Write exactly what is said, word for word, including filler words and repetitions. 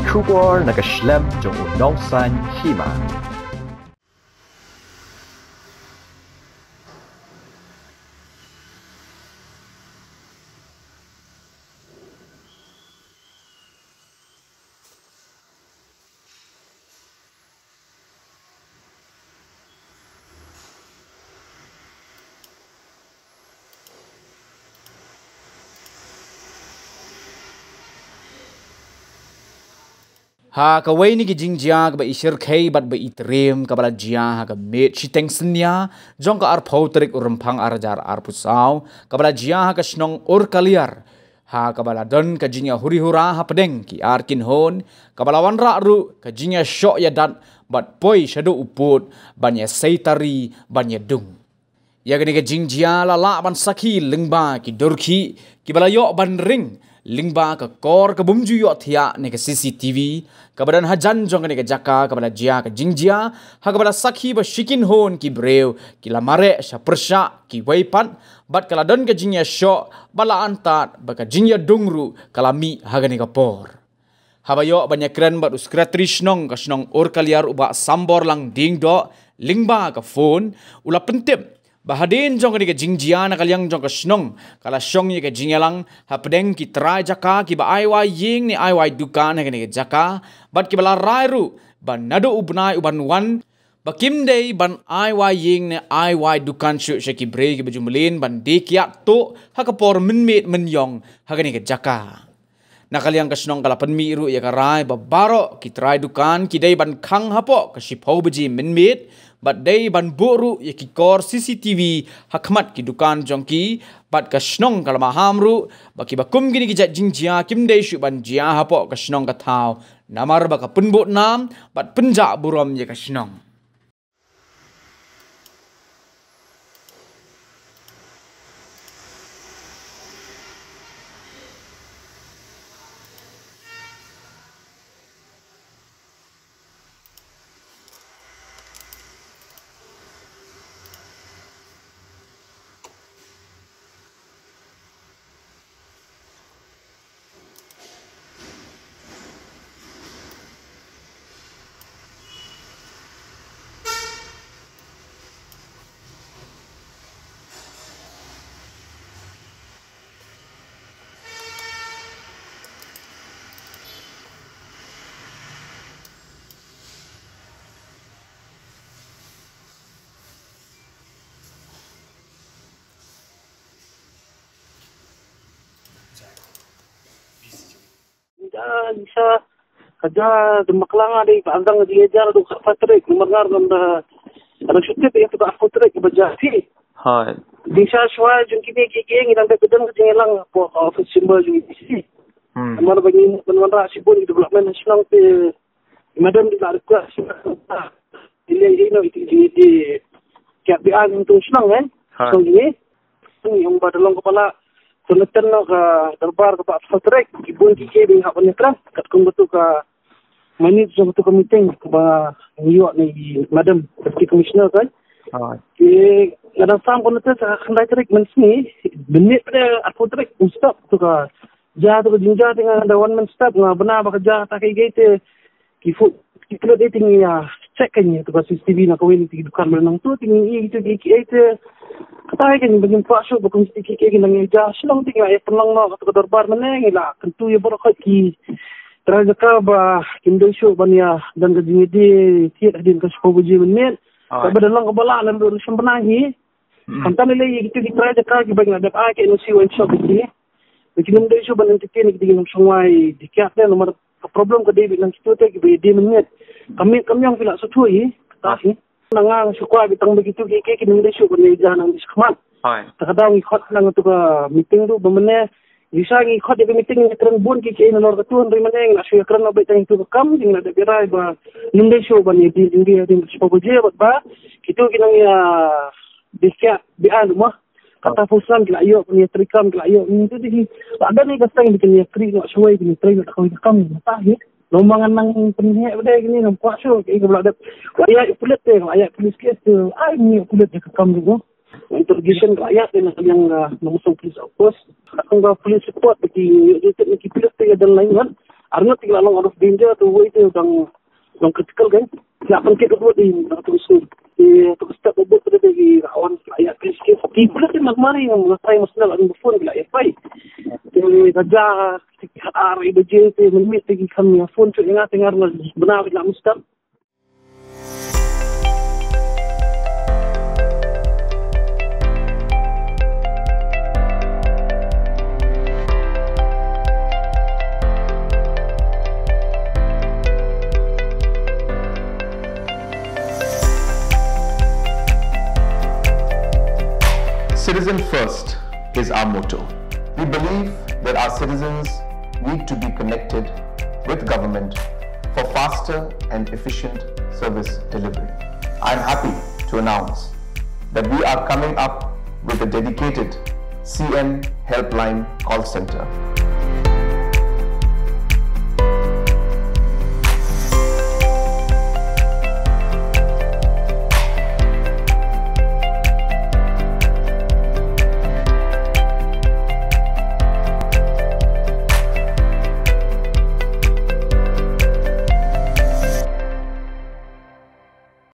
Khubor na ka shlem jong u nongsan hima. Ha kawei na ki jingjia kaba i shyrkhei bad ba i triem kaba la jia ha ka miet shiteng synnia jong ka arphew tarik u Rymphang arhajar arphew saw, kaba la jia ha ka shnong Urkaliar, ha kaba la don ka jingïahuri hura hapdeng ki ar kynhun, kaba la wanrah ruh ka jingïashoh ïadat bad poi shaduh u pud ban ïasei tari ban ïadung. Ïa kane ka jingjia la lah ban sakhi lyngba ki durkhih kiba la ïoh ban ring lyngba ka kor ka bym ju ïohthiah ne ka C C T V kaba don hajan jong kane ka jaka kaba la jia ka jingjia, ha kaba la sakhi ba shi kynhun ki briew ki la mareh sha pyrshah kiwei pat bad ka la don ka jingïashoh ba la antad ba ka jingïadung ruh ka la mih ha kane ka por. Haba ïoh ban ïakren bad u Secretary Shnong ka shnong Urkaliar u Bah Samborlang Diengdoh lyngba ka phone, u la pyntip ba hadien jong kane ka jingjia na ka liang jong ka shnong ka la shong ïa ka jingïalang hapdeng ki trai jaka kiba ai wai ïing ne ai wai dukan ha kane ka jaka bad kiba la rai ruh ba naduh u bnai u ban wan ba kim dei ban ai wai ïing ne ai wai dukan shuh sha ki briew kiba ju mlien ban die kiad tuh ha ka por mynmiet mynïong ha kane ka jaka. Na ka liang ka shnong ka la pynmih ruh ïa ka rai ba baroh ki trai dukan ki dei ban khang hapoh ka shiphew baje mynmiet bad dei ban buh ruh ïa ki kor C C T V ha khmat ki dukan jong ki bad ka shnong ka la maham ruh ba kiba kum kine ki jait jingjia kim dei shuh ban jia hapoh ka shnong ka thaw namar ba ka pynbud nam bad pynjah burom ïa ka shnong. Ja, Lisa, ka ja, de maklang ade, ba andang di ja, du ka patrik, number ngar, ngan da, ada syukur ya, tu ka patrik, ba ja, si. Hai. Lisa, shwa, jun kini, ki, ki, ngi dang dek bedang, ke jinglang, po, office symbol, jun, si. Hmm. Amar bagi, ban wanrah, si, pun, development, national, te, madam, di la request, di le, di, no, di, di, di, kiat bi an, tu, senang, eh. Hai. Senang, ini. Ïong ba da long kaba la, to neten noh ka dorbar kaba arphew tarik, ki bun ki kiew ba ngin hap ban ïatrei, katkum katu ka minute jong katu ka meeting kaba ngi ïoh na i Madam Deputy Commissioner kan. Ah. Ki nga dang sam ko neten sa khyndai tarik mynsngi, mynmiet pat de arphew tarik, un stop katu ka ja, katu ka jingjia te nga da wan mynstep, nga bna ba ka ja ta ka ïa te, ki fu, ki klet ïa te ngi ïa check kan ïa tu ka C C T V na kawei na ki dukan ba nang tu te ngi ïa tu ki ki ïa te. Kata ïa kan ba ngim kwah shuh ba kum ki ki ki nang ïa ja shnong te ngi ïa pynlong noh katu ka dorbar mynne ngi la kyntu ïa baroh ki trai jaka ba kim dei shuh ban ïa don ka jingïadie thied hadien ka shiphew baje mynmiet. Ai. Kaba da long kaba lah lem ruh shem bnai hi. Hmm. Khamtam lei lei ïa kitu ki trai jaka kiba ngi la dep ai ka N O C wine shop ïa ki. Ba kim dei shuh ban entertain ïa ki dei nongshong wai die kiad te namar ka problem ka dei beit nang kitu te kiba ïadie mynmiet. Ka miet ka miong ki la shu thui hi. Kata hi. Na nga nga shu kwah beit tang ba kitu ki ki kim dei shuh ban ïa ja nang di shakhmat. Hai. Ta ka daw ngi khot nang tu ka meeting tu ba mynne. Lisa ngi khot ïa ka meeting ngi kren bun ki ki nalor katu hynrei mynne ngi la shu ïa kren beit tang tu ka kam ngi la dep ïa rai ba kim dei shuh ban ïa die die die shuh ba je bad ba kitu ki nang ïa die kiad beit an mo. Kata phew snem ki la ïoh, pynïatrei kam ki la ïoh. Ngi tu dei la don ïa ka seng dei pynïatrei, la shuwei pynïatrei, la kawei ka kam, kata hi. Long ma ngan nang pynheh ba dei kine, ngam kwah shuh, ki ka la dep. Wa ïa pulit te, wa ïa pulit case te, ai ngi pulit ïa ka kam dei ko. Interrogation ka ïa te na ka liang, ah, Nongmynsong Police Outpost. Ka kong ka police report ba ki ïoh jingtip na ki pulit te ïa don lain ngan. Arngut ki la long out of danger, te wei te dang, dang critical kan. Ki la pynkit u bud i, na tu skur. Te tu step u bud te ki la wan, la ïa ki skip. Ki bud te mak mari, ngam ngai try emotional, ang phone ki la ïa try. Te ka ja, ki ar i baje te mynmiet te ki kham ïa phone, tu ïa nga te ngar na bna ki la mustap. Citizen First is our motto. We believe that our citizens need to be connected with government for faster and efficient service delivery. I am happy to announce that we are coming up with a dedicated C M Helpline call center.